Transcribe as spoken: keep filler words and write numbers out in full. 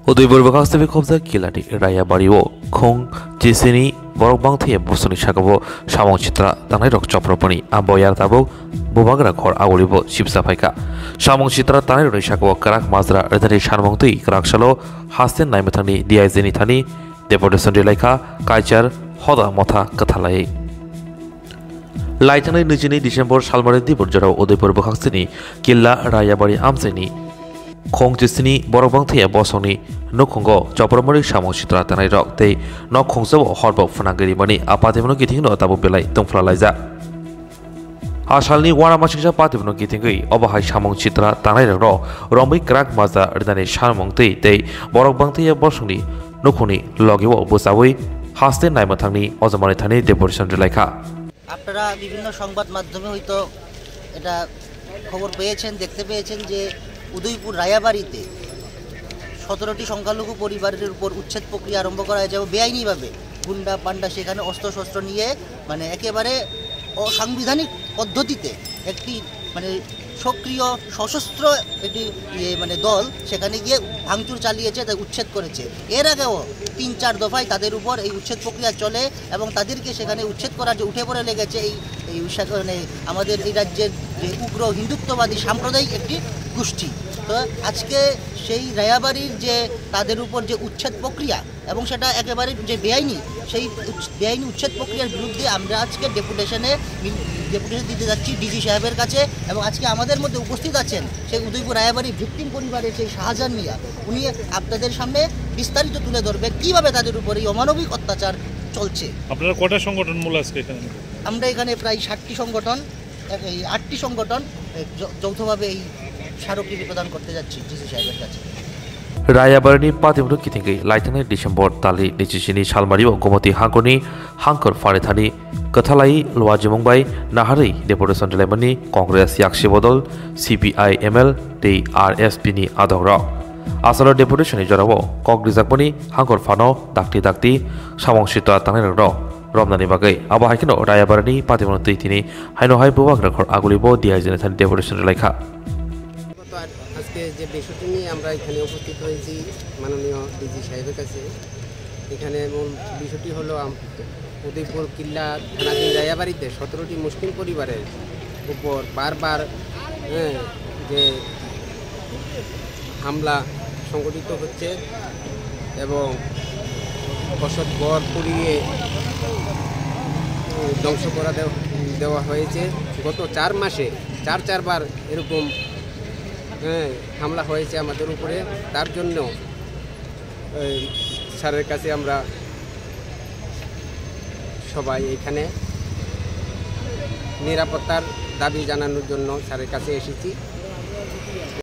Udaipur bwkhak simi khobjak Kilani Rayabari o khong chisini borok bangthaya bosongni sakao samung sitra tangnairok chopropani abo yar tabuk bubagra khor agolibo sibsa phaikha. Samung sitra tangnairokni sakao kwrak majra rwdani sanmung twi kwrak salo haste naimwthangni D I G ni thani deputation rilaikha, kaichar hoda motha kwthalai. Laithangnai nijini December salmari dibor jorao Udaipur bwkhaksini Killa Rayabari amchaini khong chisini borok bangthaya bosongni nukhungo chopropmani samung sitra tangnairok tei nok khungsabo horbo phwnangwi rimani a patimno kitingno tabuk belai tungphla laijak. Asalni uanamasingcha patimno kitingwi obo hai samung sitra tangnairokno romwi kwrak majra rwnani samung twi tei borok bangthaya bosongni nukhungni logio bwchaui haste naimwthangni ojomani thani deputation rilaikha. আপনারা বিভিন্ন সংবাদ মাধ্যমে হয়তো এটা খবর পেয়েছেন, দেখতে পেয়েছেন যে উদয়পুর রায়াবাড়িতে সতেরোটি সংখ্যালঘু পরিবারের উপর উচ্ছেদ প্রক্রিয়া আরম্ভ করা হয়েছে এবং বেআইনিভাবে গুন্ডা পান্ডা সেখানে অস্ত্রশস্ত্র নিয়ে, মানে, একেবারে অসাংবিধানিক পদ্ধতিতে একটি, মানে, সক্রিয় সশস্ত্র একটি, ইয়ে, মানে, দল সেখানে গিয়ে ভাঙচুর চালিয়েছে, তাই উচ্ছেদ করেছে। এর আগেও তিন চার দফায় তাদের উপর এই উচ্ছেদ প্রক্রিয়া চলে এবং তাদেরকে সেখানে উচ্ছেদ করার যে উঠে পড়ে লেগেছে এই, এই উসা-, মানে, আমাদের এই রাজ্যের যে উগ্র হিন্দুত্ববাদী সাম্প্রদায়িক একটি গোষ্ঠী। তো আজকে সেই রায়াবাড়ির যে তাদের উপর যে উচ্ছেদ প্রক্রিয়া এবং সেটা একেবারে যে বেআইনি, সেই উচ্ছ-, বেআইনি উচ্ছেদ প্রক্রিয়ার বিরুদ্ধে আমরা আজকে ডেপুটেশনে মিল-, ডেপুটেশন দিতে যাচ্ছি ডিজি সাহেবের কাছে। এবং আজকে আমাদের মধ্যে উপস্থিত আছেন সেই উদয়পুর রায়াবাড়ি ভিকটিম পরিবারের সেই শাহজাহান মিয়া, উনি আপনাদের সামনে বিস্তারিত তুলে ধরবেন কিভাবে তাদের উপর এই অমানবিক অত্যাচার চলছে। আপনারা কটা সংগঠন মূল আজকে এখানে? আমরা এখানে প্রায় ষাটটি সংগঠন, এই আটটি সংগঠন, এ, যৌ-, যৌথভাবে এই স্মারকলিপি প্রদান করতে যাচ্ছি ডিসি সাহেবের কাছে। Rayabarini patimrok kitingwi laithangnai December tali nijisini salmario Gomoti hangkorni hangkor pharithani kwthalai luajimung bai naharwi deputation rilaimani Congress yaksi bodol C P I M L tei R S P ni adongrok. Asalo deputation ni jorao kok rijakmani hangkor phano dakti dakti samung sitra tangnairokno romnani bagwi. Abo hai kheno Rayabarini patimrok twi tini haino hai bubagra khor agulibo D I G ni thani deputation rilaikha. গত আজ-, আজকে যে বিষয়টি নিয়ে আমরা এখানে উপস্থিত হয়েছি, মাননীয় ডিজি সাহেবের কাছে, এখানে মূল বিষয়টি হলো আম-, উদয়পুর কিল্লা থানাধীন রায়াবাড়িতে সতেরোটি মুসলিম পরিবারের উপর বারবার, হ্যাঁ, যে হামলা সংঘটিত হচ্ছে এবং বসত ঘর পুড়িয়ে, উম, ধ্বংস করা দেও-, দেওয়া হয়েছে। গত চার মাসে চার চারবার এরকম, হ্যাঁ, হামলা হয়েছে আমাদের উপরে। তার জন্য, এই, স্যারের কাছে আমরা সবাই এখানে নিরাপত্তার দাবি জানানোর জন্য স্যারের কাছে এসেছি।